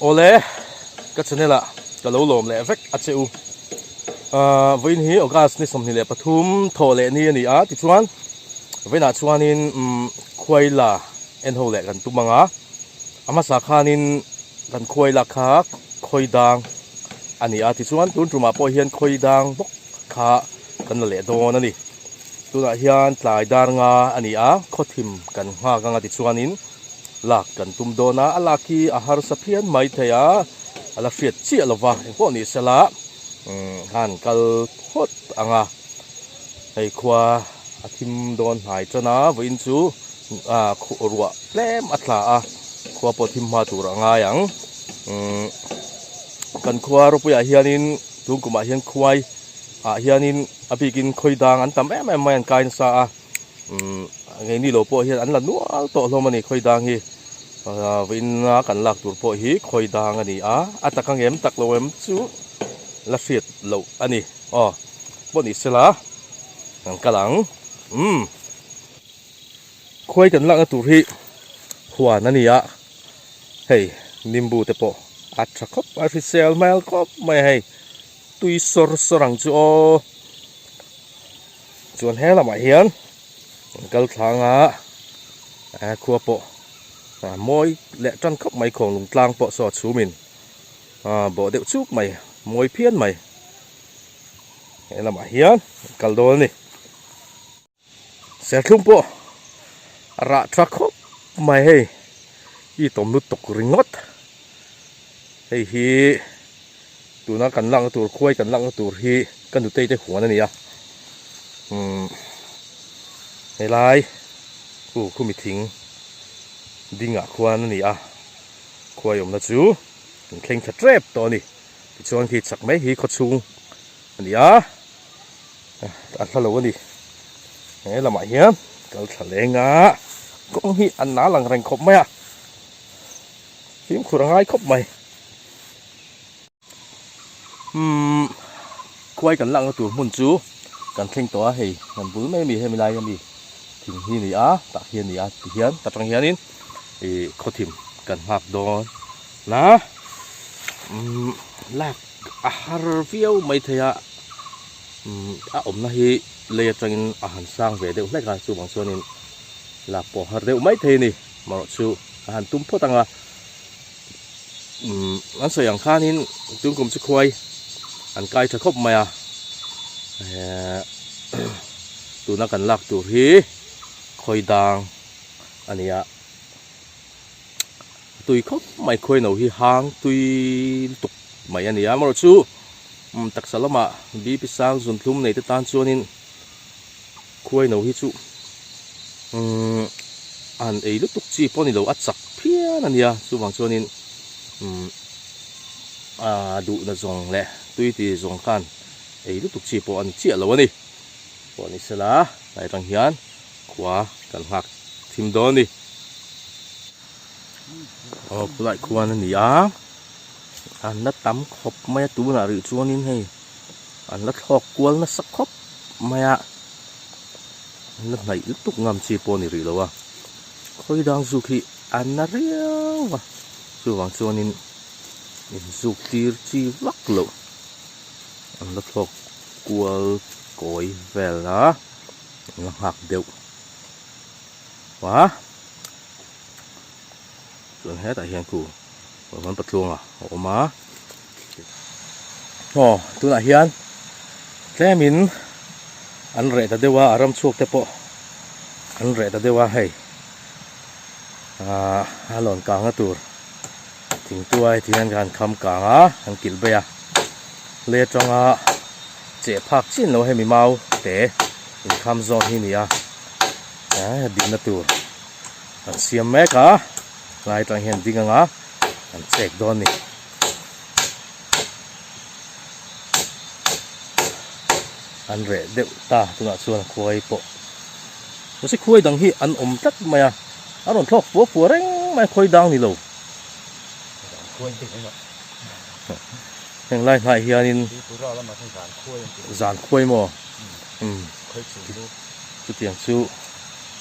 Awle, ka channel ah ka lo lawm leh vek a che u. Vawiin hi August ni 23 thawh leh ni a ni a, tichuan vawiinah chuanin khuaila en ho leh kan tum ang a, a hmasa khanin kan khuaila kha khawi dang a ni a, tichuan tun tumah pawh hian khawi dang bawk kha kan la leh dawn a ni. Tunah hian tlai dar nga a ni a, khawthim kan nghak ang a tichuanin lak kan tum dawn a, a lak hi a harsa phian mai thei a, a la hriat chiah lo va, engpawh ni sela han kal phawt ang a, hei khua a thim dawn hnai tan a, vawiin chu ruah tlem a tla a, khua pawh thim hma tur a ngai ang, kan khua ropuiah hianin tun kumah hian khuai ah hianin a bikin khawi dang an tam em em mai an kai nasa a. Umm ngeini lo pawh hian an la nual tawh hlawm a ni khawi dang hi vawiin a kan lak tur pawh hi khawi dang a ni a a tak ang em tak lo em chu la hriat loh a ni aw pawh ni sela kan kal ang umm khuai kan lakna tur hi huan a ni a hei nimbu te pawh a tha khawp a hrisel hmel khawp mai a hei tui sawr sawr ang chu aw. Chuan he lamah hian an kal thlang a khua pawh a mawi leh tan khawp mai khawng lung tlang pawh saw chhumin a bawh deuh chuk mai mawi phian mai he lamah hian an kal dawn a ni serthlum pawh a rah tha khawp mai hei i tawm lutuk ringawt hei hi. Tuna kan lakna tur khuai kan lakna tur hi ka nutei te huan a ni a umm helai khu khumi thing dingah khuan a ni a khuai awmna chu kan thleng thla tep tawh a ni tichuan khi chak mai hi khawchhung a ni a a hla lo a ni he lamah hian kal thla leng a kawng hi a nal ang reng khawp mai a fimkhur a ngai khawp mai. Umm khuai kan lakna tur hmun chu kan thleng tawh a hei kan bul mai ami hemi lai ami thing hi a ni a tah hi a ni a tihian ta tang hianin ih khawthim kan nghak dawn a umm lak a har viau mai thei a umm a awmna hi lei atangin a han sang ve deuh hlek a chuvang chuanin lak pawh a har deuh mai thei a ni marawh chu a han tum phawt ang a. Umm an sawi ang khanin tun kum chu khuai an kai tha khawp mai a ehh tuna kan lak tur hi khawi dang a ni a tui khawp mai khuai no hi hang tui lutuk mai a ni a amaherawh chu umm taksa lamah bp sang zunthlum nei te tan chuanin khuai no hi chu umm an ei lutuk chi pawh a ni lo a chak phian a nia chuvang chuanin umm aa duhna zawng leh tui ti zawng khan ei lutuk chi pawh a ni chiah lo a ni pawh ni sela tlai atang hian khua kan nghak thim dawn a ni aw khulai khuan a ni a an la tam khawp mai a tunah rih chuanin hei an la thlawk kual nasa khawp mai a an la hnaih lutuk ngam chi pawh a ni rih lo a khawi dang zuk hi a na riau a chuvang chuanin inzuk tir chi vak loh an la thlawk kual kawi vel a an la nghak deuh a chuan hetah hian khu Van Patluanga a awm a aw tunah hian tlemin an reh ta deuh a a ram chhuak te pawh an reh ta deuh a hei ahh a lawn kangna tur thingtuai ti hian khan kham kang a an kilh bai a lei atanga cheh phak chin lo hemi mau te inkham zawn hi a ni a eh dikna tur an siam mek a lai atang hian ding anga an chek dawn a ni. An reh deuh ta tunah chuan khuai pawh mahse khuai dang hi an awm tlat mai a a rawn thlawk fua fua reng mai a khuai dang ni lo heng lai hnaiah hianin zan khuai maw umm chutiang chu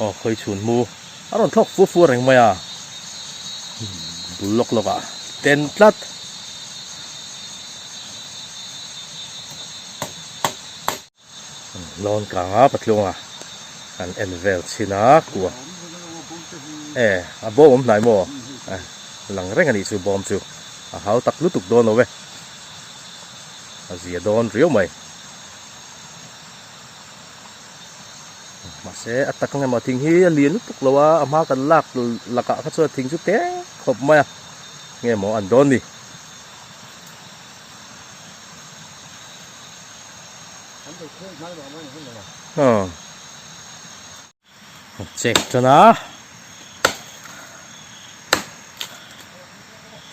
aw khawi chhun mu a rawn thlawk fua fua reng mai a bul lawk lawk ah. den tlat. Lawn kanga patluanga an en vel chhin a kua e a bawm awm hnai maw lang reng a nih chu bawm chu a hau tak lutuk dawn lo e a zia dawn riau mai mahse a tak ang emaw thing hi a lian lutuk lo a a hma kan lak lakah kha chuan thing chu te khawp mai a nge maw an dawn ni. Check tan a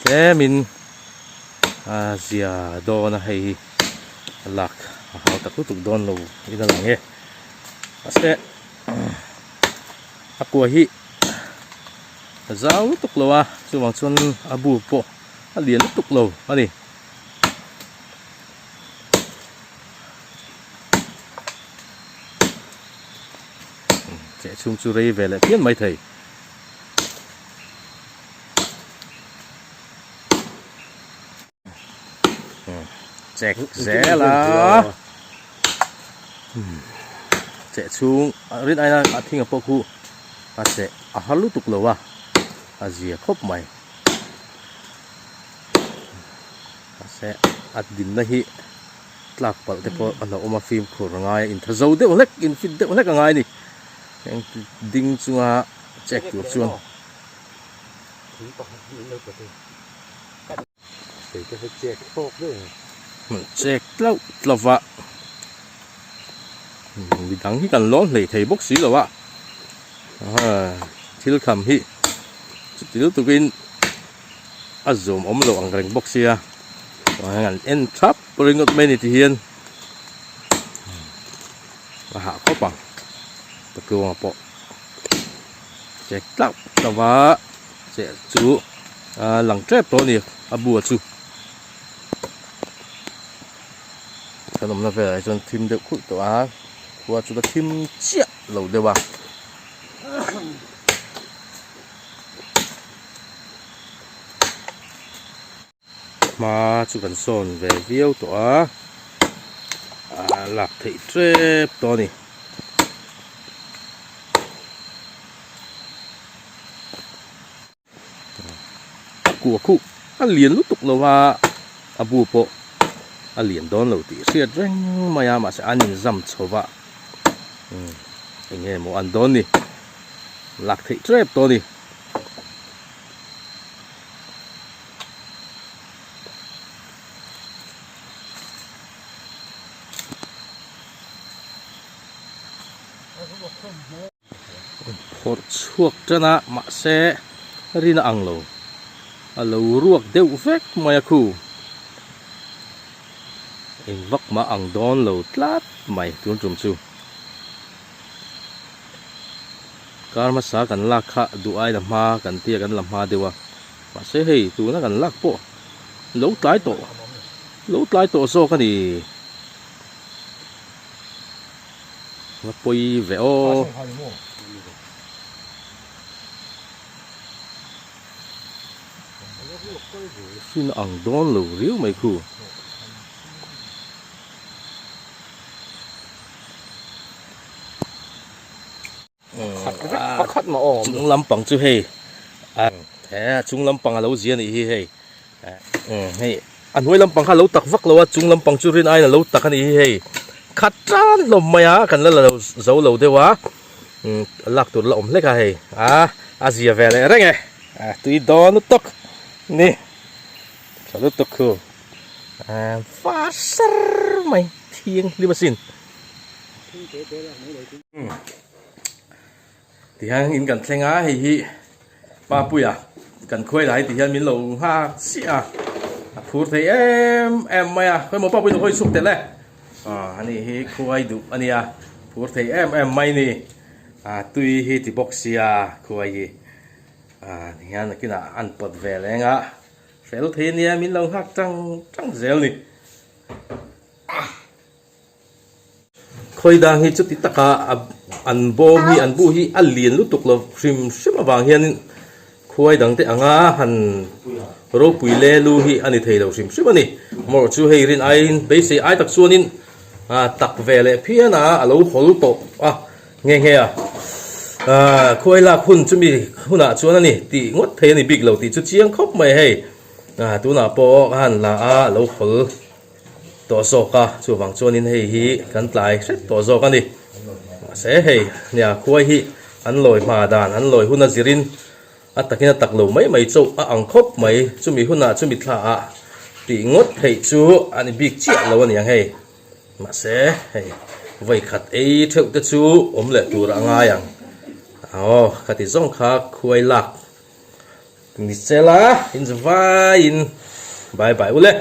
tlemin a zia dawn a hei hi a lak a hau tak lutuk dawn lo in a lang e mahse a kua hi a zau lutuk lo a chuvang chuan a bu pawh a lian lutuk lo a ni. Cheh chhung chu rei ve leh phian mai thei. Check zel a. Cheh chhung rin aina a thinga pawh khu a cheh a har lutuk lo a a zia khawp mai. Mahse a dinna hi tlak palh te pawh a hlauhawm a fimkhur a ngai a intha zo deuh hlek in fit deuh hlek a ngai a ni heng ding chunga check tur chuan. Check tlauh tlauh va midang hi kan lawn hlei thei bawk si lo a thil kham hi chuti lutukin. a zawm awm loh ang reng bawk sia chuan an en thap ringawt mai a ni ti hian a hah khawp ang patluanga pawh chek tlauh tlauh a cheh chu a lang tep tawh a ni a bua chu kan awmna velah hi chuan thim deuh khulh tawh a khua chu la thim chiah lo deuh a. Hma chu kan sawn ve viau tawh a a lak theih tep tawh a ni. A kua khuh a lian lutuk lo a a bu pawh a lian dawn lo tih hriat reng mai a mahse an inzam chho va eng nge maw an dawn ni lak theih tep tawh a ni. Phawrh chhuak tan a mahse rin a ang lo a lo ruak deuh vek mai a khu eng vak mah ang dawn lo tlat mai tun tum chu. Kar hmasa kan lak kha duh ai la hma kan tia kan la hma deuh a mahse hei tuna kan lak pawh lo tlai tawh lo tlai tawh zawk a ni va pawi ve aw. Hrin ang dawn lo riau mai khu. Pakhat mah awm. Chung lampang chu hei a chung lampang a lo zia a nih hi hei hei a hnuai lampang kha a lo tak vak lo a chung lampang chu rin aiin a lo tak a nih hi hei khat tan hlawm mai a kan la la zo lo deuh a lak tur la awm hlek a hei a a zia ve leh reng e a tui dawn lutuk ni tha lutuk khu var sar mai thianghlim asin. Tihian in kan thleng a hei hi Papuia kan khuai lai tihian min lo nghak chiah a a phur thei em em mai a khawi maw Papuia hawi chhuk tel e aw ani hi khuai duh a nia phur thei em em mai ni a tui hi ti bawk sia khuai hi a tihian nakinah an pawt ve leng a fel thei a nia min lo nghak tang tang zel ni. Khawi dang hi chuti taka an bawm hi an bu hi a lian lutuk lo hrim hrim avang hianin. Khuai dangte anga han ropui le lu hi a ni thei lo hrim hrim a ni. Mawrh chu hei rin aiin beisei ai tak chuanin tak ve leh phian a, a lo hawl tawh a nghe nghe a. Khuai lak hun chumi hunah chuan a ni tih ngawt thei a ni bik lo tih chu chiang khawp mai hei. Tunah pawh ka han la a, a lo hawl tawh zawk a, chuvang chuanin hei hi kan tlai hret tawh zawk a ni. Mahse hei nia khuai hi an lawi hma dan, an lawi hun a zirin a takin a tak lo mai mai chauh a ang khawp mai. Chumi hunah chumi thla ah tih ngawt theih chu a ni bik chiah lo a ni ang hei. Mahse hei vawi khat ei theuh te chu awm leh tur a ngai ang. Aw khati zawng kha khuai lak ni sela in zavaiin bye bye u le.